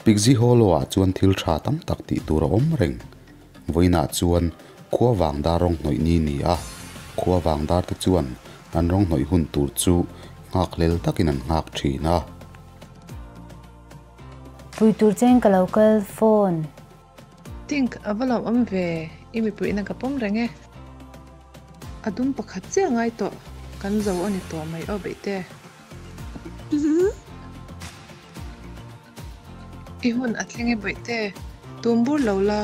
Pixie Hollow-ah chuan thil tha tam tak tih tur a awm reng. Vawiinah chuan khua vang dar rawng hnawih ni ni a, khua vang dar te chuan an rawng hnawih hun tur chu nghakhlel takin an nghak thin a. Pui tur cheng ka lo kal phone. Tink, a va lo awm ve, i mipuiina ka pawm reng e. A dum pakhat chiah ngai tawh, kan zo a ni tawh mai aw beihte. I hun a thleng e bawihte, tum bur lo la.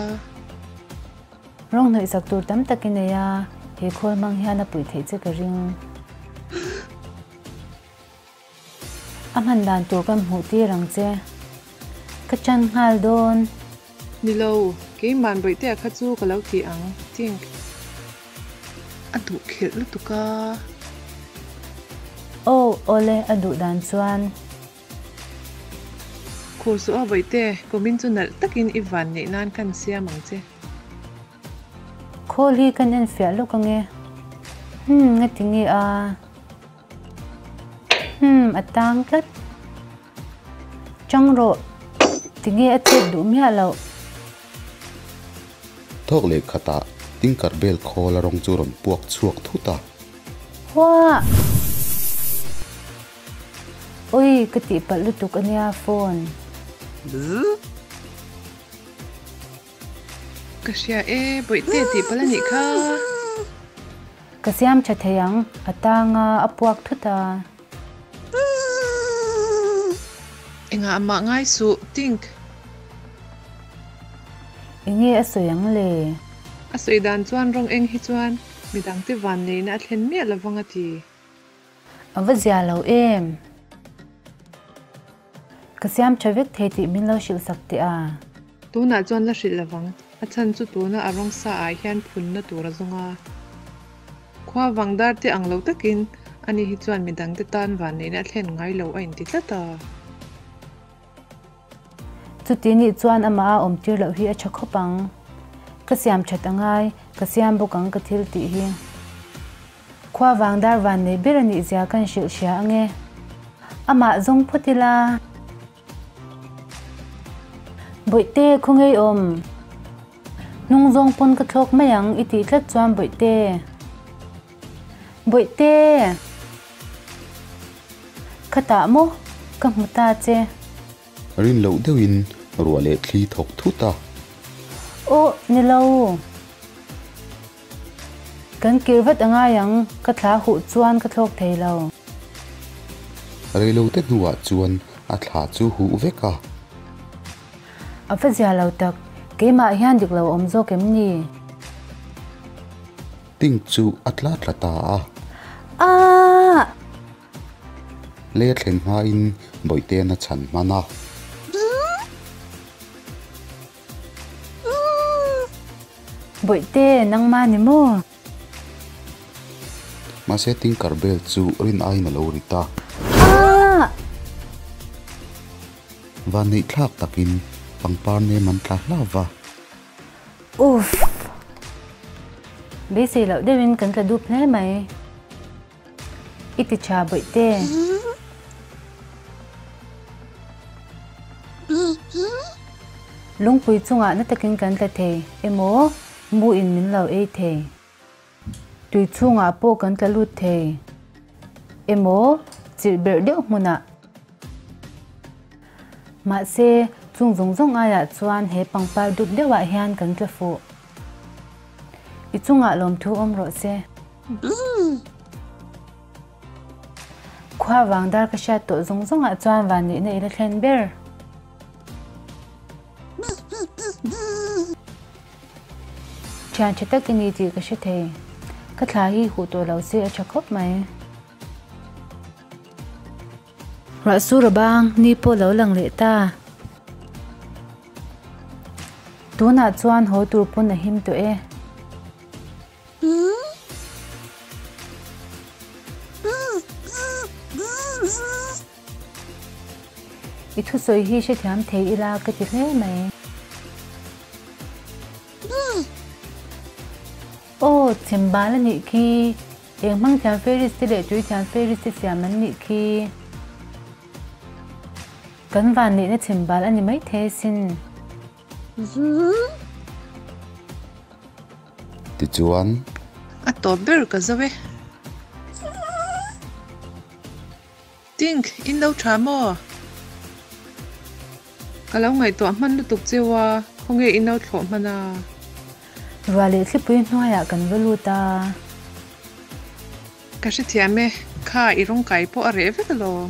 Rawng hnawih sak tur tam tak i nei a, he khawl hmang hian a puih theih che ka ring. A hman dan tur kan hmuh tir ang che. Ka chan nghal dawn. Ni lo, keimahn bawihtea kha chu ka lo ti ang, Tink. A duh khirh lutuk a. Aw, awle, a duh dan chuan. Khur suh a bawihte, kumin chu nalh takin i van neih nan kan siam ang che. Khawl hi kan en fiah lawk ange. Hmm, nga ti nge a? Hmm, a tang tlat. Chang rawh, tinge a chet duh miah loh? Thawk leh khatah Tinker Bell khawl a rawng chu rawn puak chhuak thut a. Huah! Ui, ka tihpalh lutuk ania phone. Ka hria e, bawihte tih palh a nih kha. Ka siam tha thei ang, a tang a, a puak thut a. Engah mah ngai suh, Tink. Enge a sawi ang le? A sawi dan chuan rawng eng hi chuan midangte vanneihna a thlen miah lovang a ti. A va zia lo em? Ka siam tha vek thei tih min lo hrilh sak teh a. Tunah chuan la hrilh lovang, a chhan chu tuna a rawng sa ah hian phunna tur a zawng a. Khua vang dar te ang lo takin ani hi chuan midangte tan vanneihna a thlen ngai lo a inti tlat a. Chuti nih chuan amah a awm tir loh hi a tha khawp ang. Ka siam that a ngai, ka siam bawk ang ka thil tih hi. Khua vang dar van nei ber a nih zia kan hrilh hria ange. Amah zawng phawt ila. Bawihte khawngei awm. Hnung zawng pawn ka thlawk mai ang i tih tlat chuan Bawihte. Bawihte! Khatah maw? Ka hmu ta che. Rin loh deuhin ruah leh thli thawk thut a. Aw, ni lo. Kan kir vat a ngai ang, ka thla huh chuan ka thlawk thei lo. Reilote hnuah chuan a thla chu huh vek a. A va zia lo tak, keimah hian dik lo awm zawk em ni? Tink chu a tla tla ta a. Aah! Lei a thlen hmain Bawihten a chhan hman a. Bawihte, nangmah ni maw? Mahse Tinker Bell chu rin aiin a lo ri ta. Aah! Vanneih thlak takin pangpar nem an tla hlau va. Uff! Beisei loh deuhin kan tla dup hle mai. I ti tha bawihte. Lungpui chungah na takin kan tla thei emaw mu in min lo ei thei. Tui chhungah pawh kan tla lut thei emaw chirh berh deuh hmunah. Mahse, chung zawng zawng aiah chuan he pangpar dup deuhah hian kan tla fuh. I chungah lawmthu awm rawh se. Khua vang dar ka hriat tawh zawng zawngah chuan vanneihna i la thlen ber. Thian tha tak i ni tih ka hre thei. Ka thla hi huh tawh lo se a tha khawp mai. Ruah sur a bang, ni pawh lo lang leh ta. Tunah chuan haw tur pawn a him tawh e. I thusawi hi hrethiam thei ila ka ti hle mai. Aw, chhimbal a nih khi. Eng hmang thiam fairies te leh tui thiam fairies te siam an nih khi. Kan vanneihna chhimbal a ni maithei asin. Tichuan. A tawp ber ka zo e. Tink, in lo tha maw? Ka lo ngaihtuah hman lutuk cheu a, khawnge in lo thlawh hman a? Ruah leh thlipui hnuaiah kan va lut a. Ka hrethiam e, kha i rawng kai pawh a reh vek alawm.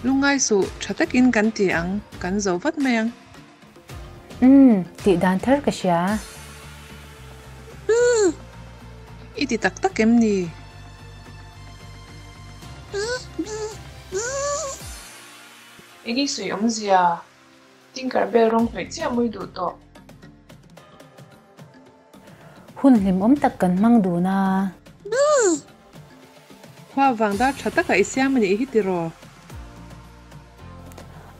Lungngai suh, tha takin kan ti ang, kan zo vat mai ang. Umm, tih dan thar ka hria. I ti tak tak em ni? Eng i sawi awmzia? Tinker Bell rawng hnawih chiah mawi duh tawh. Hun hlimawm tak kan hmang dun a. Khua vang dar tha taka i siam a nih hi tiraw?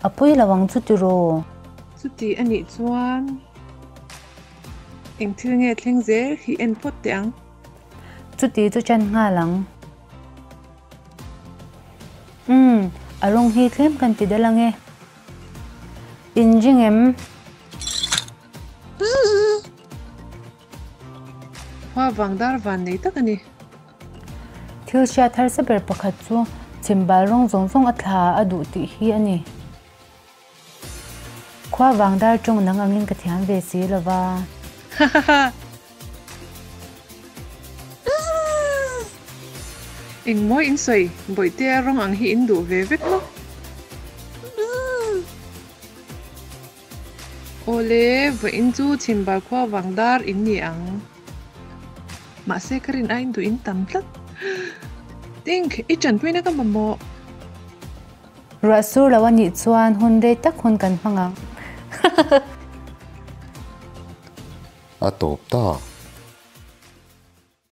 A pui lo ang chu tiraw? Chuti a nih chuan eng thil nge thleng zel hi en phawt teh ang. Chuti chu chan nghal ang. Umm, a rawng hi tlem kan ti dal ang e. Inring em? Khua vang dar van nei tak a ni. Thil hriat harsa ber pakhat chu chhimbal rawng zawng zawng a thla a duh tih hi a ni. Khua vang dar tawng nang angin ka thiam ve si lo va. Hahaha. Engmawi in sawi, Bawihtea rawng ang hi in duh ve vek maw? Awle, vawiin chu chhimbar khua vang dar in ni ang. Mahse ka rin aiin duh in tam tlat. Tink, i tanpuina ka mamawh. Ruah sur lo a nih chuan hun rei tak hun kan hmang ang. A tawp ta.